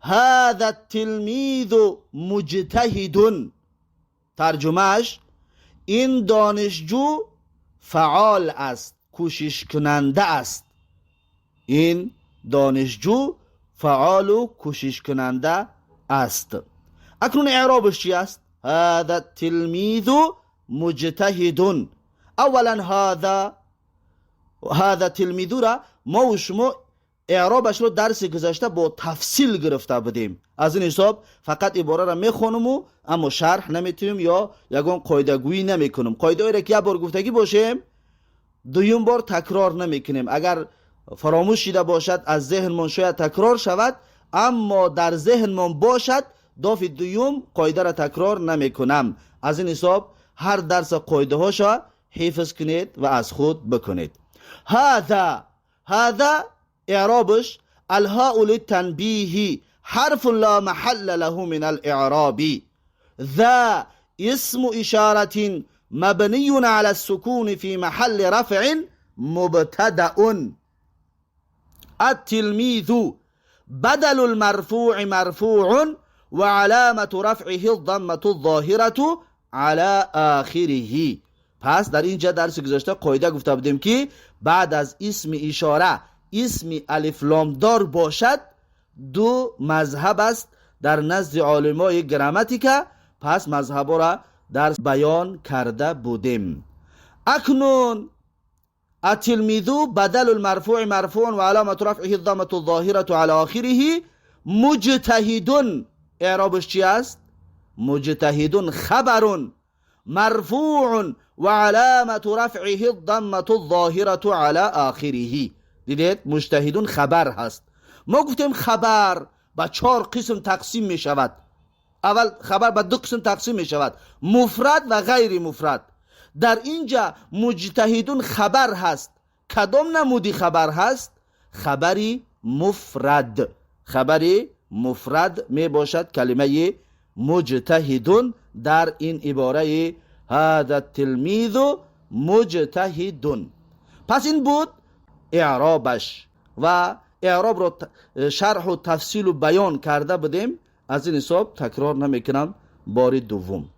هذا التلميذ مجتهد. ترجمهش این دانشجو فعال است، کوشش کننده است. این دانشجو فعال و کوشش کننده است. اکنون اعرابش چی است؟ هذا التلميذ مجتهد. اولا هذا، هذا تلمیذ را ما و شما اعرابش رو درس گذشته با تفصیل گرفته بودیم. از این حساب فقط عباره را میخوانم و اما شرح نمیتونیم یا یگان قاعده گویی نمیکنم. قاعده را که یک بار گفتگی باشیم، دویم بار تکرار نمیکنیم. اگر فراموش شده باشد از ذهنمان، شاید تکرار شود، اما در ذهنمان باشد، دفعه دویم قاعده را تکرار نمیکنم. از این حساب هر درس قاعده هاشا حفظ کنید و از خود بکنید. هذا، هذا اعرابش الهاء للتنبيه، حرف لا محل له من الاعراب. ذا اسم اشاره مبني على السكون في محل رفع مبتدأ. التلميذ بدل المرفوع مرفوع وعلامة رفعه الضمة الظاهرة على آخره. پس در اینجا درس گذشته قاعده گفته بودیم که بعد از اسم اشاره اسم الف لام دار باشد، دو مذهب است در نزد عالمای گراماتیکا. پس مذهب را در بیان کرده بودیم. اکنون التلميذ بدل المرفوع مرفوع وعلامة رفعه الضمة الظاهرة على آخره. مجتهد اعرابش چی است؟ مجتهد خبر مرفوع وعلامة رفعه الضمة الظاهرة على آخره. دیدید؟ مجتهد خبر هست. ما گفتیم خبر به چهار قسم تقسیم می شود. اول خبر به دو قسم تقسیم می شود، مفرد و غیر مفرد. در اینجا مجتهد خبر هست. کدام نمودی خبر هست؟ خبری مفرد. خبری مفرد می باشد کلمه مجتهد در این عباره هذا التلميذ مجتهد. پس این بود اعرابش و اعراب رو شرح و تفصیل و بیان کرده بودیم. از این حساب تکرار نمیکنم بار دوم.